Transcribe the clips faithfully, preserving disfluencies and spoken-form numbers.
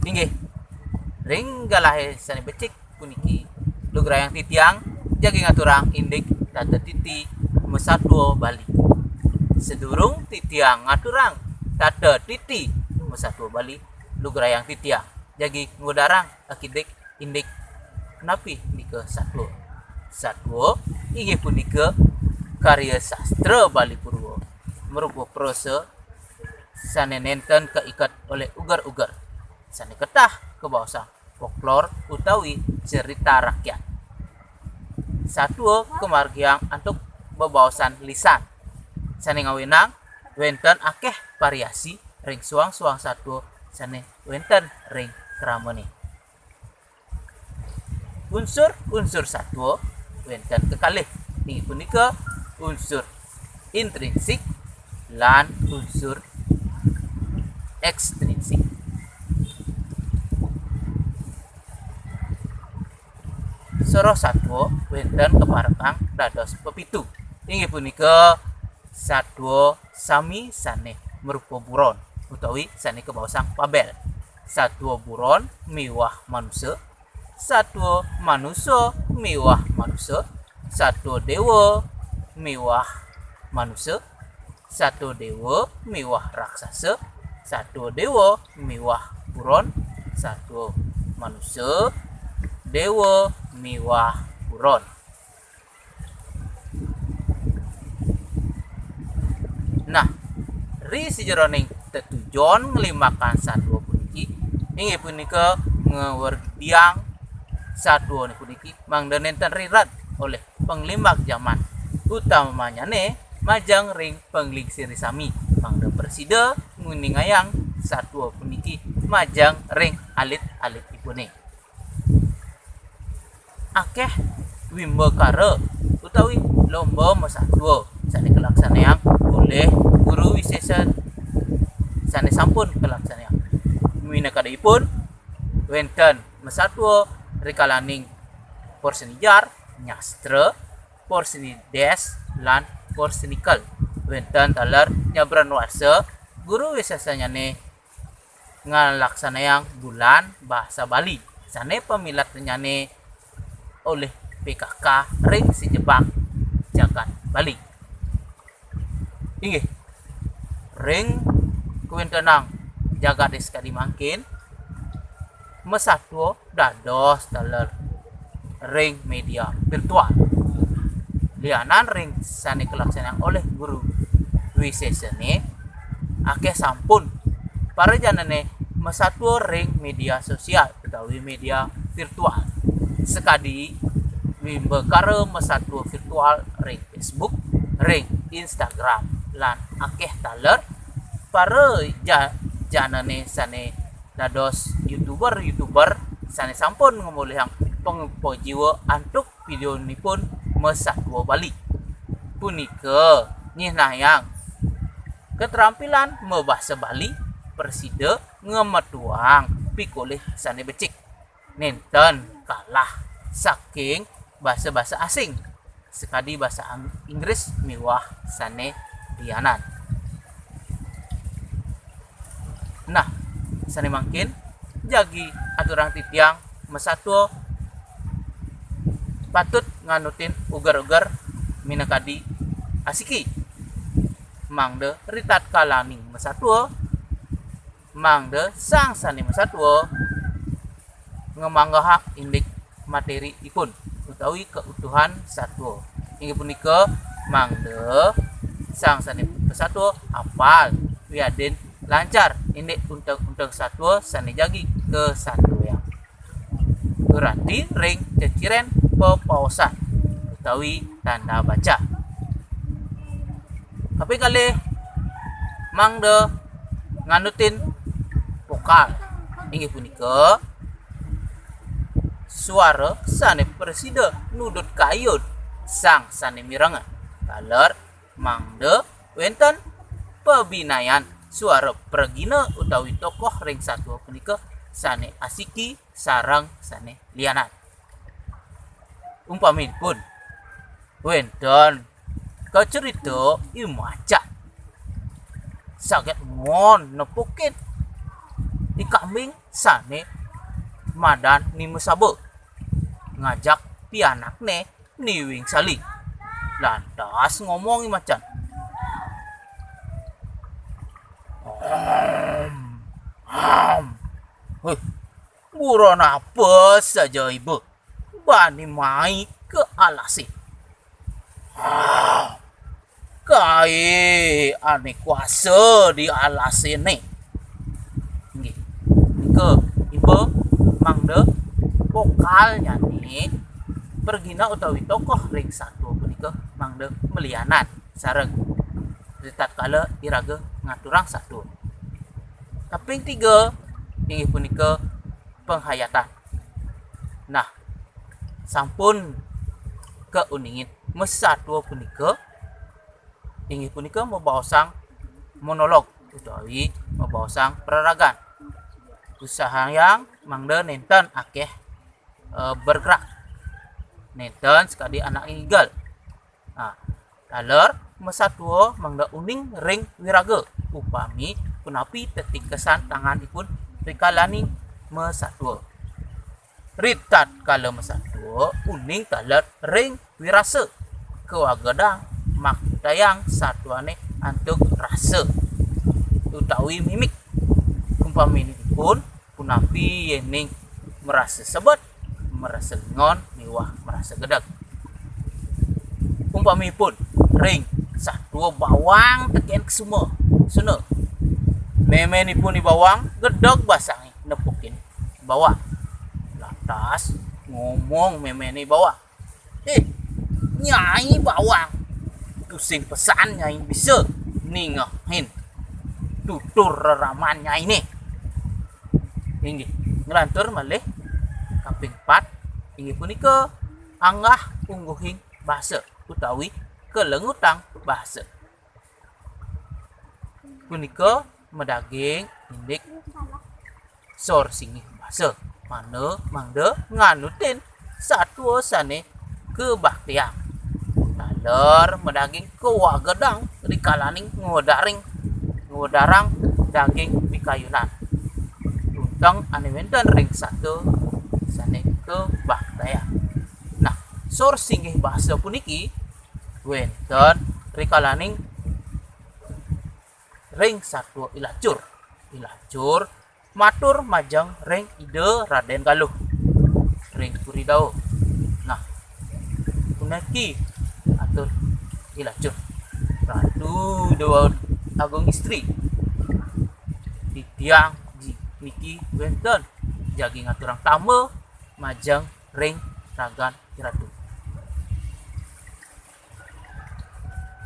Inggih, ring galahé sané becik puniki, lugrayang titiang jagi ngaturang indik tata titi masatwa Bali. Sadurung titiang ngaturang tata titi masatwa Bali, lugrayang titiang jagi ngudarang akidik indik napi nika satwa. Satwa inggih punika karya sastra Bali Purwa, marupa prosa sané nénten kaiket olih uger-uger, sané ketah kabaosang folklor utawi cerita rakyat. Satwa kamargiang antuk bebaosan lisan, sané ngawinang wénten akéh variasi ring suang-suang satwa sané wénten ring kramané. Unsur-unsur satwa wénten kekalih, inggih punika unsur intrinsik lan unsur ékstrinsik. Soroh satwa wénten kaparekang dados pepitu, inggih punika satwa sami sané marupa buron utawi sané kabaosang pabel, satwa buron miwah manusa, satwa manusa miwah manusa, satwa déwa miwah manusa, satwa déwa miwah raksasa, satwa déwa miwah buron, satwa manusa, déwa miwah buron. Nah, ri sajeroning tetujon nglimbakang satwa puniki, inggih punika ngwerdiang satwa puniki mangda nénten rired olih panglimbak jaman, utamanyané majeng ring panglingsir sami, mangda prasida nguningayang satwa puniki majeng ring alit-alitipuné. Akéh wimbakara utawi lomba masatwa sané kalaksanayang olih guru wisésa sané sampun kalaksanayang. Minakadipun, wénten masatwa rikalaning Porseni Jar, Nyastra, Porseni Des, lan Porseni Kel. Wénten taler Nyabran Warsa, guru wisésanyané ngalaksanayang Bulan Basa Bali, sané pamiletannyané olih P K K ring sajebag jagat Bali. Inggih, ring kawéntenan jagaté sakadi mangkin, masatwa dados taler ring média virtual. Lianan ring sané kalaksanayang olih guru wisésané, akéh sampun parajanané masatwa ring média sosial utawi média virtual. Sakadi wimbakara masatwa virtual ring Facebook, ring Instagram, lan akéh taler para ja-, janané sané dados YouTuber-YouTuber sané sampun ngamolihang pangupa jiwa antuk vidéonipun masatwa Bali. Punika nyihnayang katrampilan mabasa Bali, prasida ngametuang pikolih sané becik, nénten kalah saking basa-basa asing, sakadi basa Ang-, Inggris miwah sané lianan. Nah, sané mangkin jagi aturang titiang masatwa patut nganutin uger-uger minakadi asiki. Mangda ritatkalaning masatwa, mangda sang sané masatwa ngamanggehang indik materi ipun utawi keutuhan satwa. Inggih punika mangda sang sané masatwa apal wiadin lancar indik unteng-unteng satwa sané jagi kasatwayang. Urati ring ceciren pepaosan utawi tanda baca. Kaping kalih, mangda nganutin vokal, inggih punika suara sané prasida nudut kayun sang sané mirenga. Taler mangda wénten pabinayan suara pragina utawi tokoh ring satwa punika sané asiki sareng sané lianan. Umpaminipun, wénten kacarita I Macan. Saget mon nepukin Ni Kambing sané madan Ni Mesaba ngajak pianakné Ni Wingsali. Lantas ngomong I Macan. Ham, ham. Héh, buron apa saja iba bani mai ka alasé? Ah, kaé ané kuasa di alasé né. Nggih. Nika iba mangda vokalnyané pragina utawi tokoh ring satua punika mangda malianan sareng ritatkala iraga ngaturang satua. Kaping tiga inggih punika panghayatan. Nah, sampun kauningin masatua punika inggih punika mabaosang monolog utawi mabaosang pararagan. Usahayang mangda nénten akéh, eh, bergerak. Nénten sakadi anak ngigel. Nah, taler masatua mangda uning ring wiraga. Upami punapi tetingkesan tanganipun rikalaning masatua. Ritatkala masatua, uning taler ring wirasa. Kawagedang maktayang satuané antuk rasa utawi mimik. Umpaminipun, punapi yéning marasa sebet, marasa lingon, miwah marasa gedeg. Umpamipun, ring satua bawang tekén kesuma, suna. Méménipun I Bawang gedeg basangé nepukin bawang. Lantas ngomong méméné I Bawang, "Éh, Nyai Bawang, tusing pesan Nyai bisa ningehin tutur reraman Nyainé." Inggih, nglantur malih kaping pat, inggih punika anggah ungguhing basa utawi kalengutang basa. Punika madaging indik sor singgih basa, mangda, mangda nganutin satua sané kabaktiang. Taler madaging kawagedang rikalaning ngwedaring, ngwedarang daging pikayunan. Tunteng ané wénten ring satua sané kabaktiang. Nah, sor singgih basa puniki wénten rikalaning ring satua I Lacur. I Lacur matur majeng ring Ida Radén Galuh ring Puri Dawa. Nah, puniki atur I Lacur, "Ratu Déwa Agung Istri, titiang ji-, niki wénten jagi ngaturang tamba majeng ring ragan Ratu."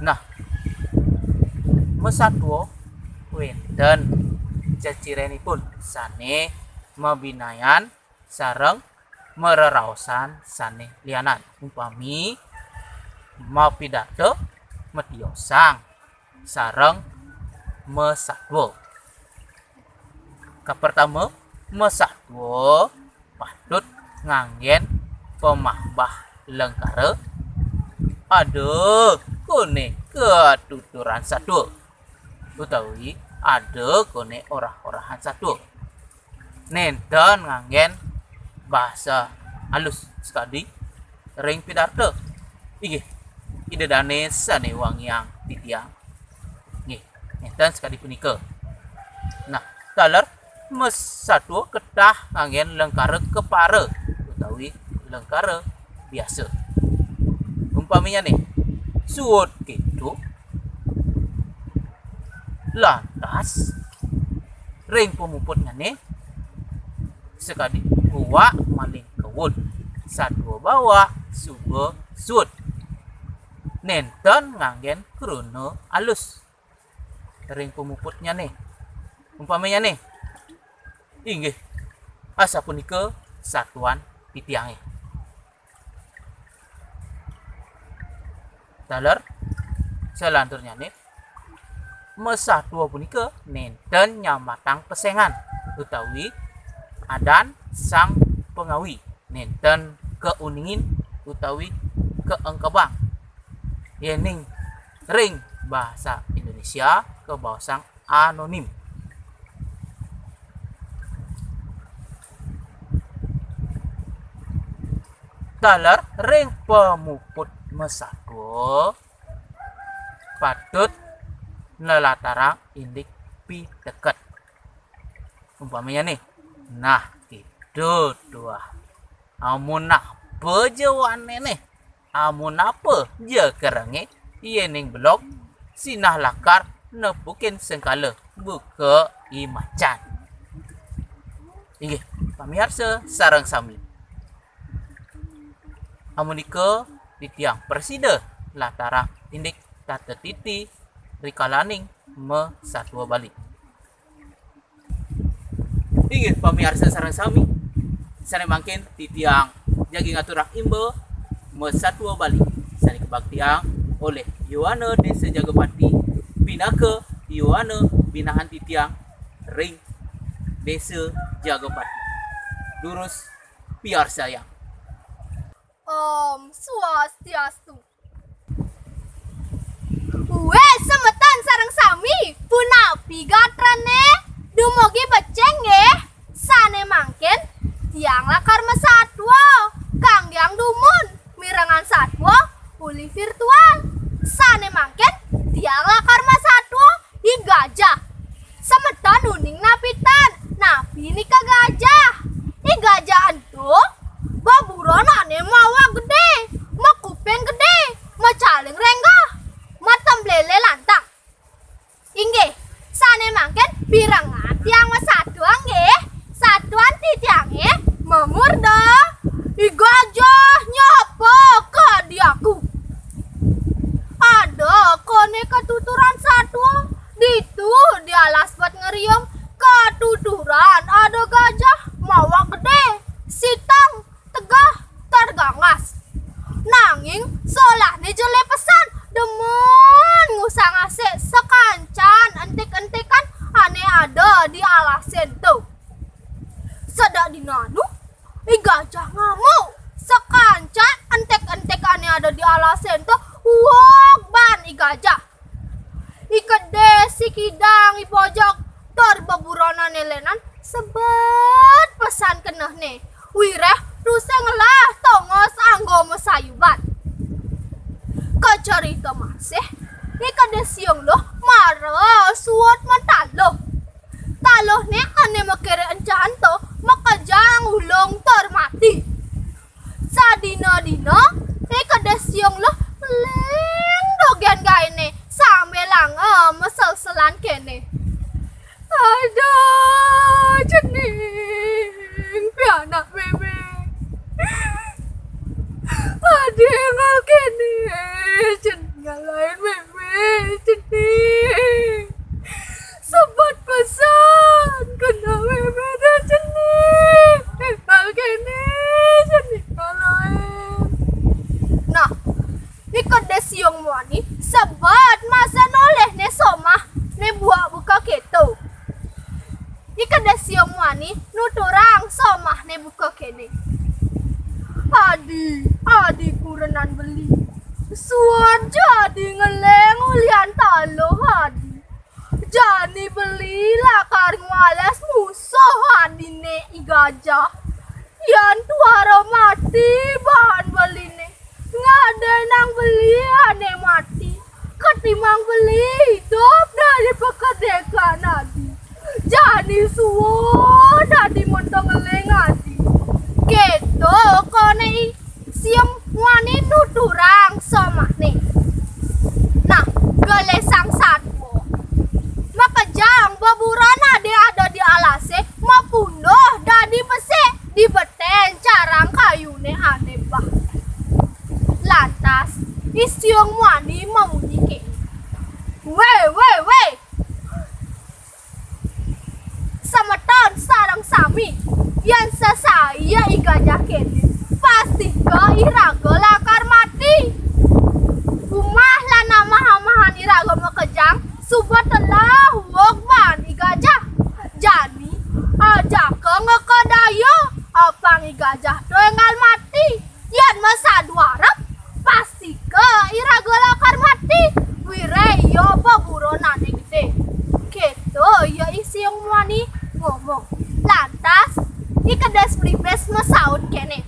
Nah, masatua wénten cecirénipun sané mabinayan sareng mareraosan sané lianan, umpami mapidarta, matiosang, sareng masatua. Kapertama, masatua patut nganggén pamahbah lengkara, ada koné katuturan satua, utawi ada koné orah-orahan satua. Nénten nganggén basa alus sakadi ring pidarta. Inggih, Ida Dané sané wangiang titiang. Nggih, nénten sakadi punika. Nah, taler masatua ketah nganggén lengkara kepara utawi lengkara biasa. Umpaminyané, suud kéto, lantas ring pamuputnyané sakadi guak maling kewud, satua bawak suba suud. Nénten nganggén kruna alus ring pamuputnyané. Umpaminyané, inggih, asapunika satuan titiangé. Taler salanturnyané, masatua punika nénten nyambatang pesengan utawi adan sang pangawi, nénten kauningin utawi kaengkebang. Yéning ring basa Indonesia kabaosang anonim. taler ring pamuput masatua patut nlatarang indik piteket. Umpamanya nih, nah, gitu tuah. Amun apa ja wanené, amun apa ja kerengé, yéning belog, sinah lakar nepukin sengkala buka i macan. Inggih, pamiarsa sareng sami. Amunika titiang prasida nlatarang indik tata titi rikalaning masatua Bali. Inggih pamiarsa sareng sami, sané mangkin titiang jagi ngaturang imba masatua Bali sané kabaktiang olih Yowana Désa Jagapati pinaka Yowana binahan titiang ring Désa Jagapati. Durus piarsayang. Om Swastiastu. Wéh, semeton sareng sami, punapi gatrané? Dumugi becik nggih? Sané mangkin tiang lakar masatua, kanggiang dumun mirengang satua uli virtual. Sané mangkin tiang lakar masatua I Gajah. Semeton uning napi tan? Napi nika gajah? I gajah ento beburonané mawa gedé, makuping gedé, macaling rénggah, matemblélé lantang. Inggih, sané mangkin pirengang tiang masatua nggih. Satuan titiangé mamurda I Gajah Nyapa Kadiaku. Ada koné katuturan satua, ditu di alas buat ngeriung, katuturan ada gajah mawa gedé, siteng, tegeh, tur gangas. Nanging solahné jelé pesan, demen ngusang-asik sakancan entik-entikan ané ada di alasé ento. Sedek dina anu, I Gajah ngamuk. Sakancan entik-entik ané ada di alasé ento uug ban I Gajah. I kedis, i kidang, i bojog, tur beburonané lénan sebet pesan kenehné. Wiréh tusing ngelah tongos anggo masayuban. Kacarita masih, I Kedis Siung Luh mara suud mataluh. Taluhné ané makiré encah ento makejang ulung tur mati. Sadina-dina, I Kedis Siung Luh ngeling dogén gaéné sambilanga maselselan kéné. Aduh, cening, pianak mémé. Adi énggal kéné, cening ngalahin mémé, cening. Sebet pesan keneh mémé da cening. Énggal kéné, cening ngalahin. Nah, I Kedis Siung Muani sebet masa nolihné somah né buka kéto. I Kedis Siung Muani nuturang somahné buka kéné. Adi, adi kurenan beli. Suud ja adi ngeling ulihan taluh adi. Jani beli lakar ngwales musuh adiné I Gajah. Yan tuara mati ban beliné, ngadainang beli ané mati ketimbang beli idup dadi pakedékan adi. Jani suud adi menta ngeling adi. Kéto koné I Siung Muani nuturang somahné. Nah, gelisang satua. Makejang beburon adi ada di alasé, mapunduh dadi besik, dibetén carang kayuné ané bah. Lantas, I Siung Muani mamunyi kéné. Wéh, wéh, wéh. Semeton sareng sami, yén sesai I Gajah kéné, pastika iraga lakar mati. Umah lan amah-amahan iraga makejang suba telah uug ban I Gajah. Jani, ajaka ngeka daya, apang I Gajah to énggal mati. Yén masatua arep, pastika iraga lakar mati. Wiréh iya beburon ané gedé. Kéto ya I Siung Muani ngomong. Lantas, I Kedis Blimbis masaut kéné.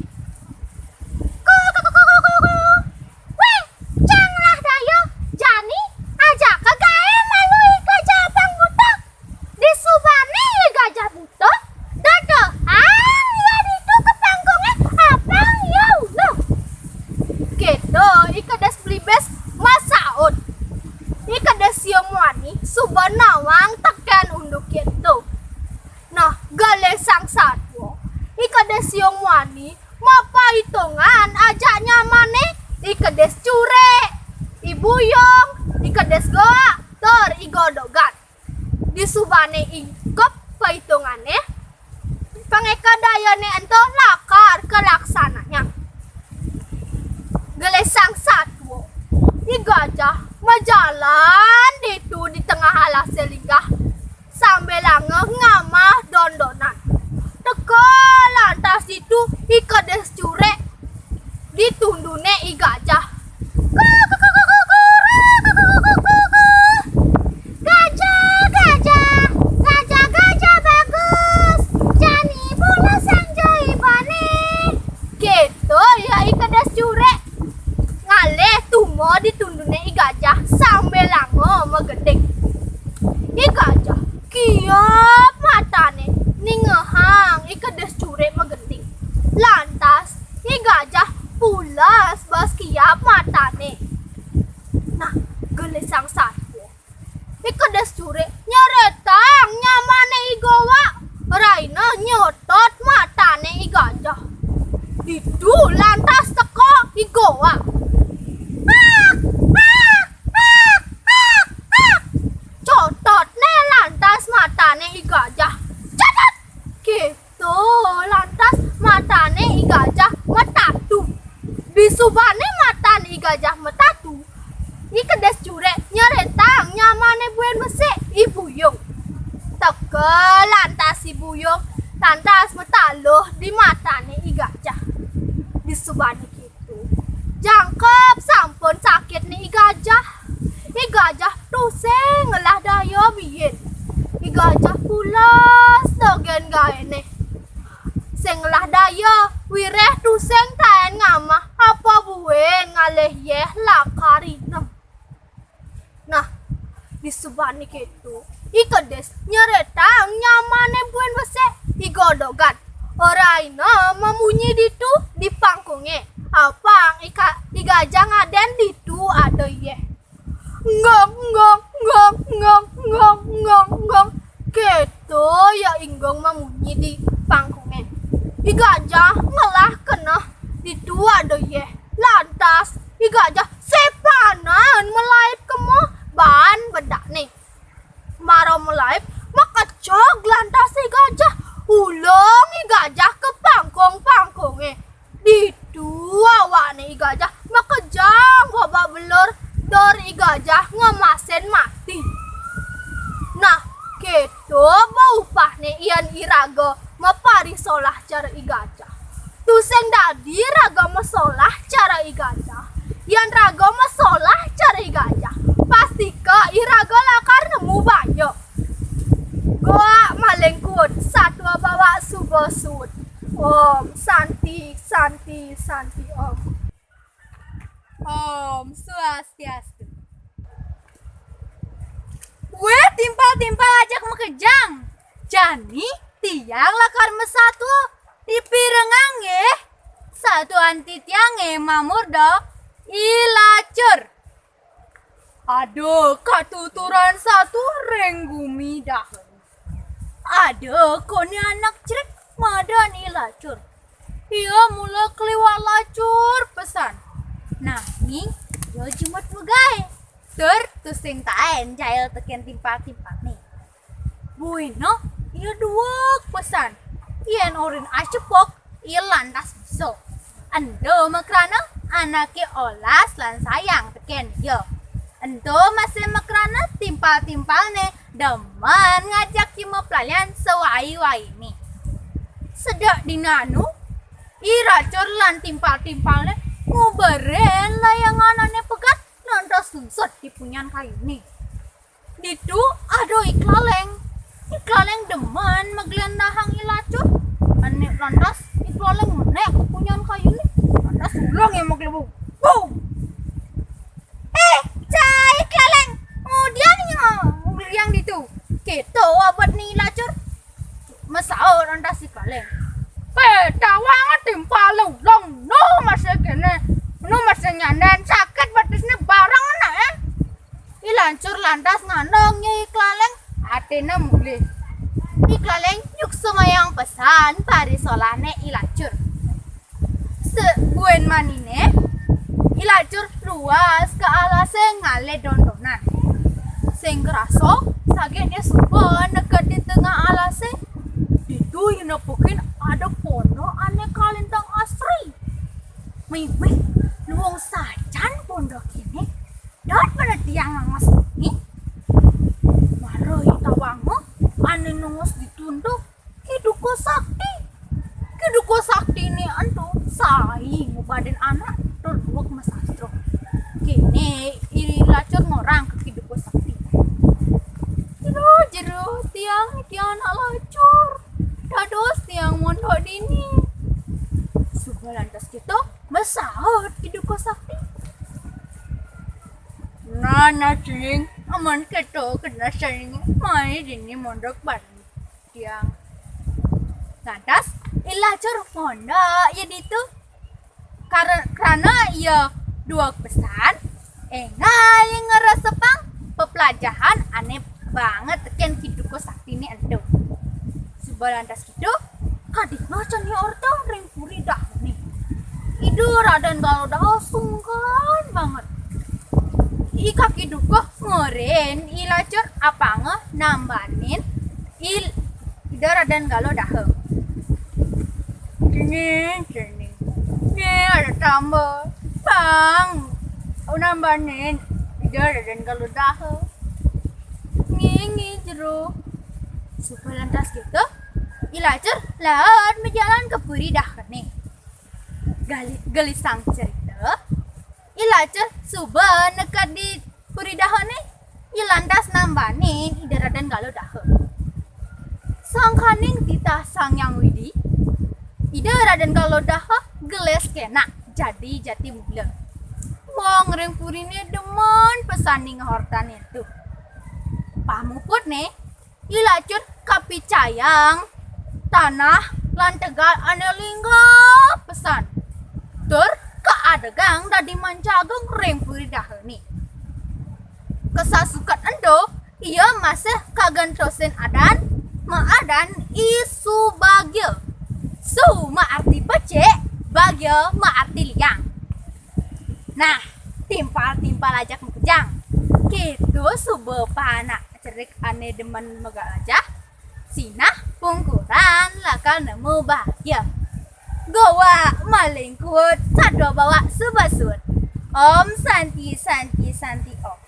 Siung muani mapaitungan ajak nyamané I Kedis Curik, I Buyung, I Kedis Goak, tur I Godogan. Disubané ingkup paitungané, pangéka dayané ento lakar kalaksanayang. Gelisang satua, I Gajah majalan ditu di tengah alasé linggah, sambilanga ngamah dondonan. Teka lantas ditu I Kedis Curik di tunduné I Gajah. Gajah, gajah, gajah, gajah bagus. Jani pulasang ja ibané. Kéto ya I Kedis Curik. Ngalih tumo di tunduné I Gajah sambilanga magending. I Gajah kiap matané ningehang I Kedis Curik magending. Lantas I Gajah pules bas kiap matané. Nah, gelisang satua, I Kedis Curik nyeretang nyamané I Goak, rahina nyotot matané I Gajah. Ditu lantas teka I Goak. Hak, hak, hak, hak, hak. Cototné lantas matané I Gajah. Cototké. Tuh, lantas matané I Gajah matatu. Disubané matané I Gajah matatu, I Kedis Curik nyeretang nyamané buin besik, I Buyung. Teka lantas I Buyung, lantas mataluh di matané I Gajah. Disubané kéto, jangkep sampun sakitné I Gajah. I Gajah tusing ngelah daya biin. I Gajah pules dogén gaéné. Sing ngelah daya, wiréh tusing taén ngamah apa buin ngalih yéh lakar inem. Nah, disubané kéto, I Kedis nyeretang nyamané buin besik, I Godogan. Rahina mamunyi ditu di pangkungé. Apang I Ka-, I Gajah ngadén ditu ada yéh. Nggong, nggong, nggong, nggong, nggong, nggong, nggong. Kéto ya inggung mamunyi di pangkungé. I Gajah ngelah keneh ditu ada yéh. Lantas I Gajah sepanan malaib kema baan bedakné. Mara malaib, makecog lantas I Gajah. Ulung I Gajah ka pangkung-pangkungé. Ditu awakné I Gajah makejang babak belur, tur I Gajah ngemasin mati. Nah, kéto ba upahné yén iraga maparisolah cara I Gajah. Tusing dadi raga masolah cara I Gajah. Yén raga masolah cara I Gajah, pastika iraga lakar nemu baya. Goak maling kuud, satua bawak suba suud. Om Santi, Santi, Santi Om. Om Swastiastu. Wéh, timpal-timpal ajak makejang. Jani tiang lakar masatua dipirengang nggih. Satuan titiangé mamurda I Lacur. Ada katuturan satua ring gumi dahan. Ada koné anak cerik madan I Lacur. Ia mula kliwat lacur pesan. Nanging ia jemet magaé. Tur tusing taén jail tekén timpal-timpalné. Buina ia dueg pesan. Yén orin acepok, ia lantas bisa. Ento makrana anaké olas lan sayang tekén ia. Ento masih makrana timpal-timpalné demen ngajak ia maplalian sawai-wainé. Sedek dina anu, I Lacur lan timpal-timpalné nguberin layangan ané pegat lantas lungsut di punyan kayuné. Ditu ada I Klaléng. I Klaléng demen magléndahang I Lacur. Ané lantas I Klaléng menék ka punyan kayuné. Lantas ulung ia maglebug. Bum! "Eh, cai Klaléng, ngudiang nyak nguliang ditu? Kéto abetné I Lacur." Masaut lantas I Klaléng. "Eh, tawang timpal ulung, nu masih kéné, nu masih nyandén, sakit batisné bareng nah, eh." I Lacur lantas ngandong I Klaléng, atiné mulih. I Klaléng nyuksumayang pesan parisolahné I Lacur. Maniné, I Lacur luas ka alasé ngalih dondonan. Sing krasa, saget ia suba neked di tengah alasé. Ditu ia nepukin ada pondok ané kalintang asri. Mih, mih, luung sajan pondok kéné. Dot pada tiang nangos né. Mara ia tawanga ané nangos ditu ento Ki Duka Sakti. Ki Duka Saktiné ento sai ngubain anak tur dueg masastra. Kéné I Lacur ngorang ka Ki Duka Sakti. Jero, jero, tiang niki anak lacur. Dados tiang mondok dini. Suba lantas kéto, masaut Ki Duka Sakti. Nah, nah, cing, amun kéto kena saling mai dini mondok bareng tiang. Lantas, I Lacur mondok ia ditu. Kar-, krana ia dueg pesan, énggal ia ngresepang peplajahan ané banget tekén Ki Duka Saktiné ento. Suba lantas kéto, kadingesan ia orta ring puri Dahané. Ida Radén Galuh Daha sungkan banget. I Kaki Dukuh ngorahin I Lacur apanga nambanin I-, Ida Radén Galuh Daha. Cingin, cingin. Nih ada tambah. Bang, nambanin Ida Radén Galuh Daha. Ngingi jero. Suba lantas kéto, I Lacur laut majalan ka puri Dahané. Gali-, gelisang cerita, I Lacur suba neked di puri Dahané, ia lantas nambanin Ida Radén Galuh Daha. Sangkaning titah Sang Hyang Widhi, Ida Radén Galuh Daha gelis kénak jadi jati mula. Wong ring puriné demen pesan ningeh ortané ento. Pamuputné, I Lacur kapicayang tanah lan tegal ané linggah pesan. Tur kaadegang dadi manca agung ring puri Dahané. Kasasuket ento, ia masih kagentosin adan, maadan I Subagya. Su maarti becik, bagya maarti liang. Nah, timpal-timpal ajak makejang. Kéto suba panak cerik ané demen megak lajah, sinah pungkuran lakar nemu bahagia. Gowa maling kuud, sadua bawak suba suud. Om Santi, Santi, Santi, Om.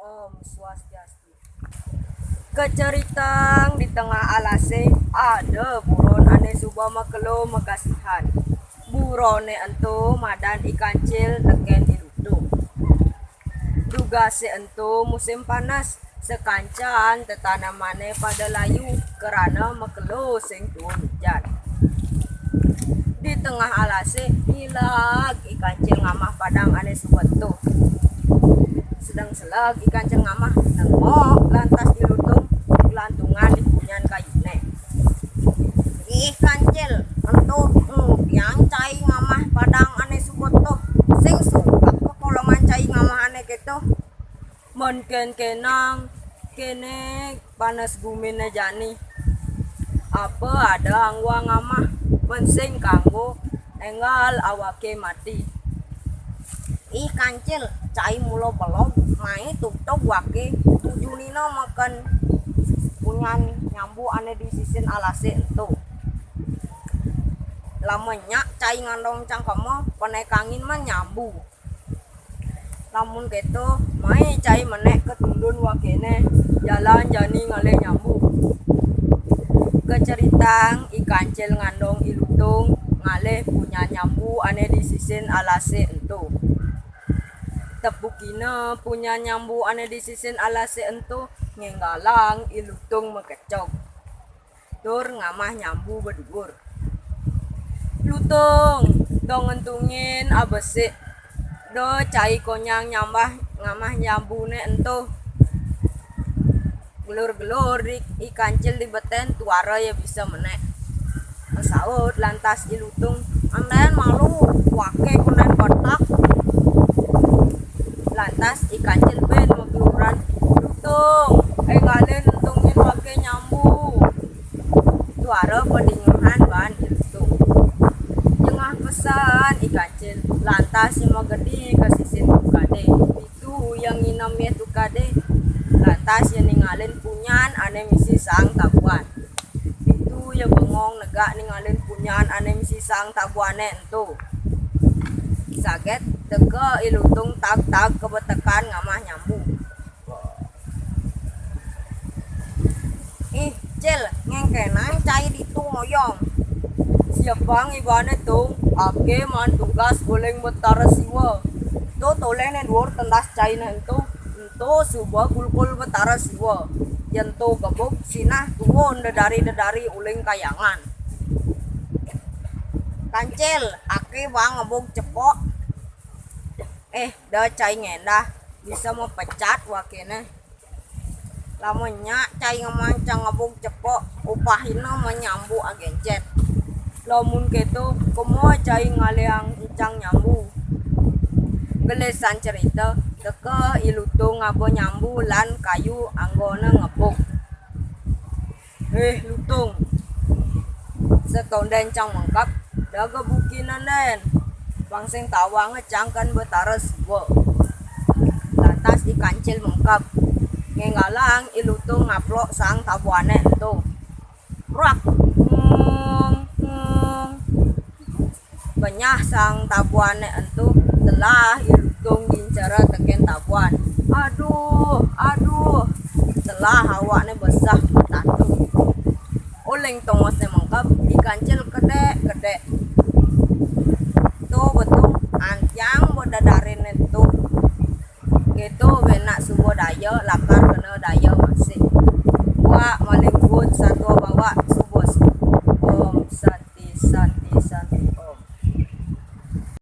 Om Swastiastu. Kacaritang di tengah alasé ada buron ané suba makelo makasihan. Buroné ento madan I Kancil tekén I Lutung. Dugasé ento musim panas, sakancan tetanemané pada layu krana makelo sing tuun ujan. Di tengah alasé ngilag I Kancil ngamah padang ané suba tuh. Sedeng seleg I Kancil ngamah, nengok lantas I Lutung glantungan di punyan kayuné. "Ih, Kancil, ento, hmm, tiang cai ngamah padang ané suba tuh. Sing suba kekolongan cai ngamah ané kéto. Men kén-kénang kéné panes guminé jani. Apa ada anggon ngamah, men sing kanggo énggal awaké mati." "Ih, Kancil, cai mula belog, mai tutug waké, tuju nina meken punyan nyambu ané di sisin alasé ento. Lamun nyak cai ngandong cangkema, panékangin man nyambu. Lamun kéto, mai cai menék ka tundun wakéné, jalan jani ngalih nyambu." Kacaritang I Kancil ngandong I Lutung ngalih punyan nyambu ané di sisin alasé ento. Tepukina punyan nyambu ané di sisin alasé ento ngénggalang I Lutung makecog tur ngamah nyambu baduur. "Lutung, da ngentungin abesik, da cai konyang nyambah ngamah nyambuné ento." Gelur-gelur di I Kancil di betén tuara ia bisa menék. Masaut lantas I Lutung, "Andén malu, waké kondén betak." Lantas I Kancil bén makiuran, "Lutung, énggalin ngentungin waké nyambu." Tuara padingehan baan I Lantas ia magedi ka sisin tukadé. Ditu ia nginem ia tukadé. Lantas ia ningalin punyan ané misi saang tabuan. Ditu ia bengong negak ningalin punyan ané misi saang tabuané ento. Saget teka I Lutung tag-tag ka betekan ngamah nyambu. "Ih, Cil, ngéngkénang cai ditu ngoyong?" "Siapang ibané, Tung? Aké maan tugas uling Betara Siwa. To toléh né duur tendas cainé ento, ento suba kulkul Betara Siwa. Yén to gebug sinah tuun dedari-dedari uling kahyangan." "Kancil, aké bang ngebug cepok." "Eh, da cai ngéndah, bisa mapecat wakéné. Lamun nya cai ngemanca ngebug cepok, upahina manyambu agéncét. Lamun kéto, kumaha cai ngalihang encang nyambu?" Gelisan cerita, teka I Lutung ngaba nyambu lan kayu anggona ngebug. "Héh, Lutung, satondén cang mengkeb, da gebukin ondén. Pang sing tawanga cang kén Betara Siwa." Lantas I Kancil mengkeb. Ngénggalang I Lutung ngaplok saang tabuané ento. Prak, ngung, ngung. Kenyah saang tabuané ento, telah I Lutung gincara tekén tabuan. "Aduh, aduh." Telah awakné besah matatu. Uling tongosné mengkeb, I Kancil kedék-kedék. "To betung, antiang ba dedariné to. Kéto bé nak suba daya, lakar kena daya